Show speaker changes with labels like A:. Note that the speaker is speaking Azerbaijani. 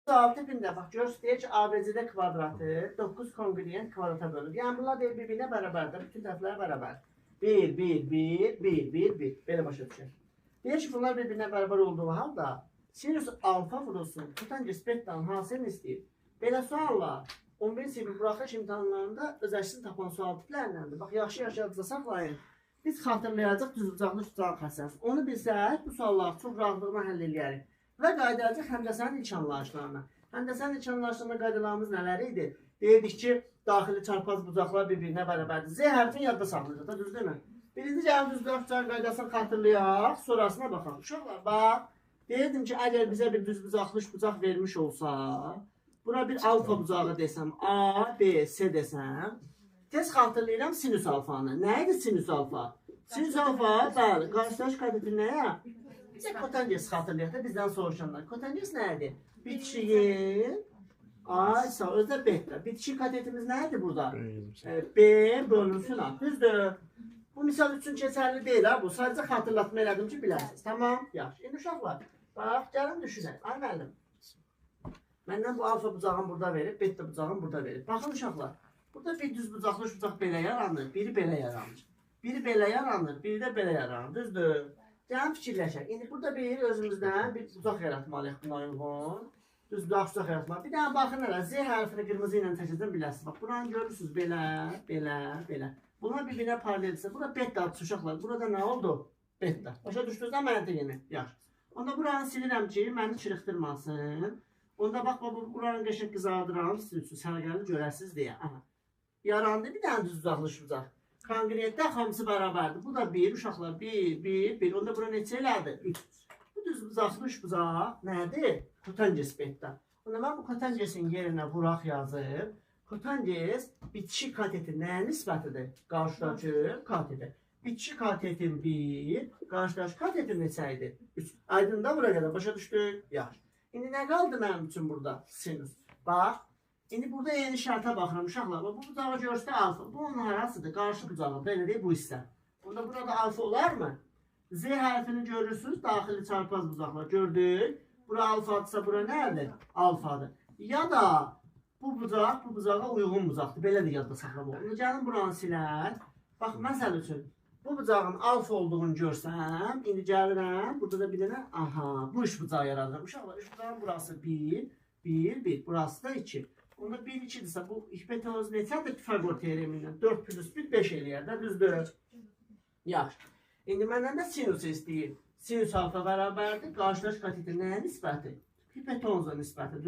A: Sual tipində bax, görürsünüz, deyir ki, ABCD kvadratı 9 konqrüent kvadrata bölünür. Yəni bunlar deyir bir-birinə bərabərdir, bütün tərəflər bərabər. 1, 1, 1, 1, 1, 1. Belə başa düşək. Deyir ki, bunlar bir-birinə bərabər olduğu halda sinus alfa vurulsun kotangens beta'nın hasilini istəyir. Belə suallar 11 sinif buraxılış imtahanlarında öz əksini tapan sual tiplərindəndir. Bax, yaxşı-yaxşı yadınızda saxlayın. Biz xatırlayacaq düzbucaqlı üçbucaq xəssəsi. Onu bilsək, bu sualları çox rahatlıqla həll eləyərik. Və qayıdacaq həndəsənin ilk anlayışlarına. Həndəsənin ilk anlayışlarına qaydalarımız nələr idi? Deyirdik ki, daxili çarpaz bucaqlar bir-birinə bərabərdir. Z hərfini yadda saxlayacaq da, düz deyilmi? Birinci gəlin düzbucaq üçbucaq qaydasını xatırlayaq, sonrasına baxaq. Uşaqlar, bax, deyirdim ki, əgər bizə bir düzbucaqlı üçbucaq vermiş olsa, bura bir alfa bucağı desəm, A, B, C desəm, tez xatırlayıram sinüs alfanı. Nə idi sinüs alfa? Sinüs alfa, bəli, qarşıdakı kateti nəyə? Bizə kotangens xatırlayaq da bizdən soruşanlar. Kotangens nə idi? Bitişiyin, ay sağ, özü də beta. Bitişik katetimiz nə idi burada? B bölünsün A. Düzdür. Bu misal üçün keçərli deyil ha bu. Sadəcə xatırlatma elədim ki, biləsiniz. Tamam, yaxşı. İndi uşaqlar, bax, gəlin düşünək. Ay müəllim, məndən bu alfa bucağını burada verib, beta bucağını burada verib. Baxın uşaqlar, burada bir düz bucaqlı üç bucaq belə yaranır, biri belə yaranır. Biri belə yaranır, biri də belə yaranır. Düzdür. Gəlin fikirləşək. İndi burada bir özümüzdən bir bucaq yaratmalıyıq buna uyğun. Düz bucaq bucaq yaratmalıyıq. Bir dənə baxın hələ, Z hərfini qırmızı ilə çəkəcəm biləsiniz. Bax, buranı görürsünüz belə, belə, belə. Bunlar bir-birinə paraleldirsə, bura beta uşaqlar. Burada nə oldu? Beta. Başa düşdünüz də məntiqini? Yaxşı. Onda buranı silirəm ki, məni çırıxdırmasın. Onda bax, buranı qəşəng qızardıram sizin üçün səliqəli görəsiniz deyə. Aha. Yarandı bir dənə düz bucaqlı bucaq. Konqrüentdə hamısı bərabərdir. Bu da 1, uşaqlar 1, 1, 1. Onda bura neçə elədi? 3. Bu düz bucaqlı üç bucaq nədir? Kotangens beta. Onda mən bu kotangensin yerinə vuraq yazıb. Kotangens bitişik kateti nəyə nisbətidir? Qarşıdakı katetə. Bitişik katetin 1, qarşıdakı katetin neçə idi? 3. Aydın da bura qədər başa düşdük? Yaxşı. İndi nə qaldı mənim üçün burada? Sinus. Bax. İndi burada eyni şərtə baxıram uşaqlar. Bax, bu bucağı görsə alfa. Bu onun harasıdır? Qarşı bucağı. Belə deyil bu hissə. Onda burada alfa olarmı? Z hərfini görürsünüz. Daxili çarpaz bucaqlar. Gördük. Bura alfadırsa bura nədir? Alfadır. Ya da bu bucaq bu bucağa uyğun bucaqdır. Belə də yadda saxlamaq. Onda gəlin buranı silək. Bax, məsəl üçün bu bucağın alfa olduğunu görsəm, indi gəlirəm. Burada da bir dənə, aha, bu üç bucağı yaradıram. Uşaqlar, üç bucağın burası 1, 1, 1. Burası da 2. Onda 1, 2-dirsə, bu hipotenuz neçədir Pifagor teoremi ilə? 4 plus 1, 5 eləyər də, düzdür? Yaxşı. İndi məndən də sinus istəyir. Sinus alfa bərabərdir. Qarşıdakı katetin nəyə nisbəti? Hipotenuza nisbəti, düzdür?